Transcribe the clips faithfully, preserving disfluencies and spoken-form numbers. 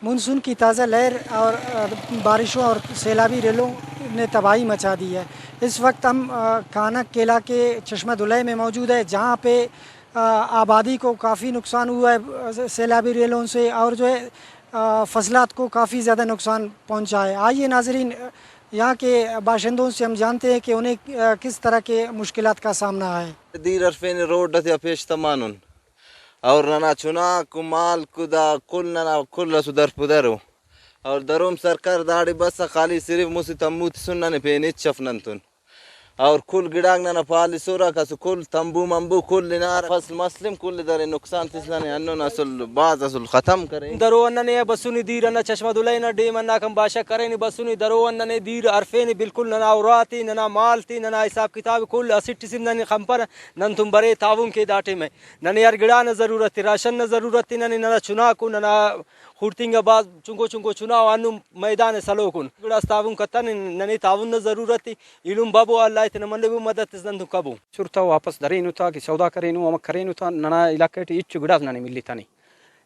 مونسون کی تازہ لہر اور، آ، بارشوں اور سیلابی ریلوں نے تباہی مچا دی ہے۔ اس وقت ہم، آ، کانک قلعہ کے چشمہ دلہے میں موجود ہے، جہاں پہ، آ، آبادی کو کافی نقصان ہوا ہے، آ، سیلابی ریلوں سے، اور جو ہے، آ، فصلات کو کافی زیادہ نقصان پہنچا ہے۔ آئیے ناظرین، یہاں کے باشندوں سے ہم جانتے ہیں کہ انہیں، آ، کس طرح کے مشکلات کا سامنا ہے۔ دیر ہرفینے، روڈ آتیا پیش تمانن، اور ننا چناک و مالک دا کل ننا کل اسو درپدر ء۔ اور دروم سرکار داڑے بس خالی صرف مسہ تمبو تسن، ننے پین ہچ اف ننتون۔ اور کل گڑاک ننا پالیسرک، اسہ کل تمبو ممبو کل ہنار، فصل مسلم کل درے نقصان تس، ننے ہندن اسل بھاز اسل ختم کرے۔ درو آن ننے بسنے دیر انا چشمہ دلہ نا ڈیم انا کن باشک کرینے، بسنے درو آن ننے دیر ہرفینے، بالکل ننا اراتے، ننا مال تے، ننا حساب کتاب کل اسٹ اسن ننے خنپرہ۔ نن تون برے تعاون کے دا ٹائم ء۔ ننے ہر گڑا نا ضرورت ء، راشن نا ضرورت ء، ننے ننا چناکو، ننا خوڑتنگا بھاز چنکو چنکو چنا ء، ہندن میدان ء سلوکن۔ گڑاس تعاون کتنے، ننے تعاون نا ضرورت ء، ایلم ببو، اللہ ء تینا منبو، مدد اس نن تون کبو۔ چرتا واپس درینو تا کہ سودا کرینو، امر کرینو تا، ننا علاقہ ٹی ہچو گڑاس ننے ملتنے۔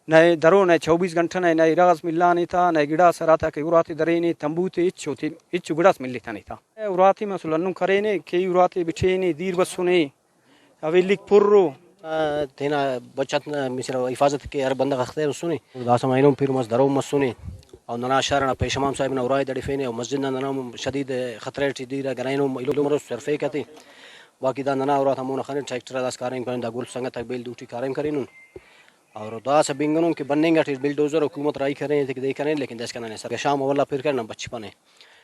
نئے درو نئے چوبیس گھنٹہ نئے، نئے اراغاس ملانے تا، نئے گڑاس ہراتا کہ اراتے درینے، تمبو تے ہچو تے، ہچو گڑاس ملتنے تا۔ اراتے مسل ہندن کرینے کہ اراتے بٹینے، دیر بسنے۔ اویلیک پر ء۔ تینا بچت نا مثال حفاظت کے ہر بندغ اختیار اسنے۔ داسہ ما اینو پھر مس درو مسنے۔ اور ننا شہر نا پیشمام صاحب نا ارائے دڑفینے اور مسجد نا ننا ہم شدید خطرہ ٹی دیر اگر اینو ایلو مرو صرفے کتے۔ باقی دا ننا ارات ہمونا خنے ٹریکٹر داس کاریم کرین، دا گل سنگت آک بیل دوٹی کاریم کرینن۔ اور داسہ بنگنن کہ بننگ اٹی بلڈوزر حکومت راہی کرین، ایتک دے کرین، لیکن داسکان ننے سر شام اولا پھر کرین بچپنے۔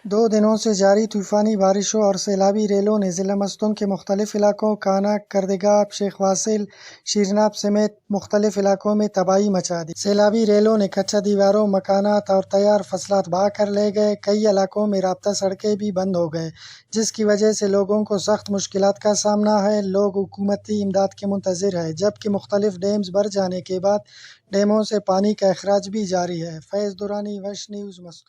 دو دنوں سے جاری طوفانی بارشوں اور سیلابی ریلوں نے ضلع مستونگ کے مختلف علاقوں کانک، کردگاپ، شیخ واصل، شیرناب سمیت مختلف علاقوں میں تباہی مچا دی۔ سیلابی ریلوں نے کچا دیواروں، مکانات اور تیار فصلات بہا کر لے گئے۔ کئی علاقوں میں رابطہ سڑکیں بھی بند ہو گئے، جس کی وجہ سے لوگوں کو سخت مشکلات کا سامنا ہے۔ لوگ حکومتی امداد کے منتظر ہیں، جبکہ مختلف ڈیمز بھر جانے کے بعد ڈیموں سے پانی کا اخراج بھی جاری ہے۔ فیض درانی، وش نیوز، مستونگ۔